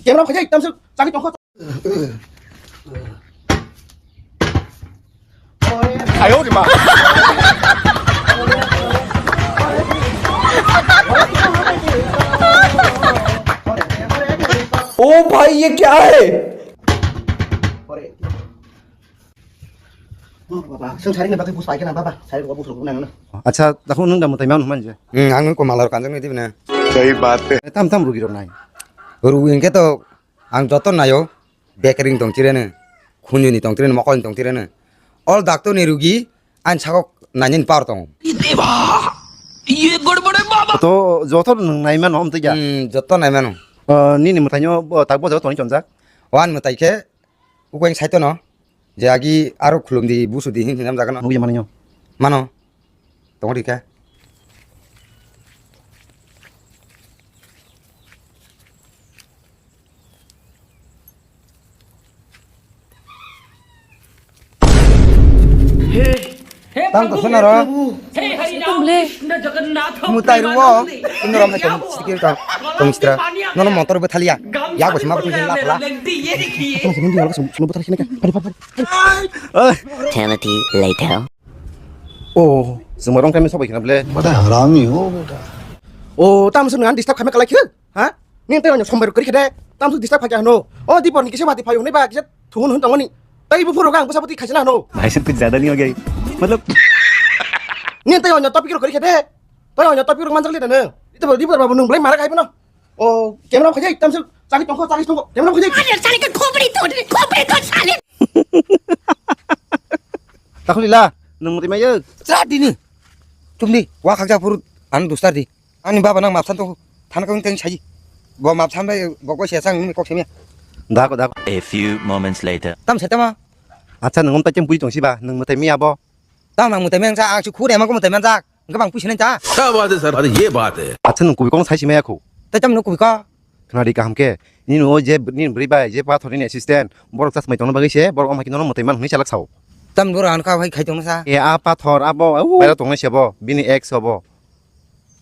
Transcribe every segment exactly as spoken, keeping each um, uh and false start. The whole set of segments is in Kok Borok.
Camera khaijak tamsuk chagwi tongkha. ओ भाई, ये क्या है? Baba, seng sari ni bagwi bus paikha na baba, sari rok bus rok nang na. Acha, dakhung nwng da mwtai mano hwnmani je? Hmm, ang nwng ko malar kanjak nai dibi na. Sahi baat hai. Tam tam rugi rok nai. Rugi hwnkhe to ang joto naio, bekering tong chireno, khunjuni tong chireno, mokol tong chireno. Ol dakto ni rugi, ang sakok nainani power tongo. To joto nwng nai mano hwn tei ya? Hmm, joto nai mano. Ah, nini mwtai no, bo, tak bo joto ni chonjak? Wan mwtai khe, Ukweng saito no, je agi aro khulum di, busu di, hin hinam jaga no. Nugui mani yo. Mano. Tongo di khe. Tang to sona ro. Tumle. Mutai ruo. Ino rom hai tong sikir ka. Tong sitra. Nono motor bo thalia. Ya bo sima bo thalia la. Tong sima di wala sum sum bo thalia ka. Pari pari pari. Eternity later. Oh, suma rong time sobai khna ble. Bada harami ho beta. Oh, tam sun ngan disturb khame kalai khil. Ha? Ni tei onyo sombai rok kori khede. Tam sun disturb khaja hano. Oh, dipor ni kisa mati phayo ni ba kisa Thungun hun tongmani. Tei bufuru gang bwsa bwtwi khaisana hano. भाई साहब कुछ ज्यादा नहीं हो गया ये? मतलब. Ni tei onyo topic rok kori khede. Tei onyo topic rok manjak le dano. Ito bo dibor babu nung belai mara kai bono. O camera khaijak tamsuk chagwi tongkho chagwi tongkho. Camera khaijak. Ajar sale ke khopri to khopri to sale. Takhulila nung muti mayo. Chadini. Tumni wa khakja phuru an dustar di. Ani baba nang mapsan to than kong teng sai. Bo mapsan bai bo ko sesang ni kok semia. Dako dako. A few moments later. Tam se tama. Acha nung ta chem pui tong siba nung mutai mi abo. Tam ang mutai men sa ang si khure ma ko mutai men sa. Gabang pui sene ta. Kya baat hai sir? Are ye baat hai. Acha nung kubi kong sai si maya ko. Ta tam nung kubi ka. Khna di kaham ke. Ni no je ni bri bai je pathor ni assistant. Borok chas mai tong bagwi se borok om hai kino mutai man huni chalak sao. Tam bor an ka hai khai tong sa. E a pathor abo. Baira tong se bo. Bini ex abo.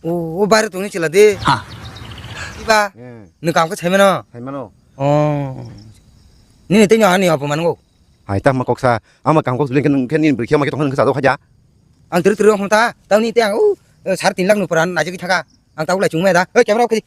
O, o baire tongni chwla de. Ha. Iba. Hmm. Nwng kam khe saimano. Saimano. Oh. Nini tei ani apo mango. Hai ta ma koksa, ama kam kok blen khe nini bwrwi khe ma khe tong khe sajok haja. Ang tiri tiri hom ta, tawni te ang u sar tin lakh ni pura najagwi thaka. Ang tawlai chungmaya da. Oi camera off khe.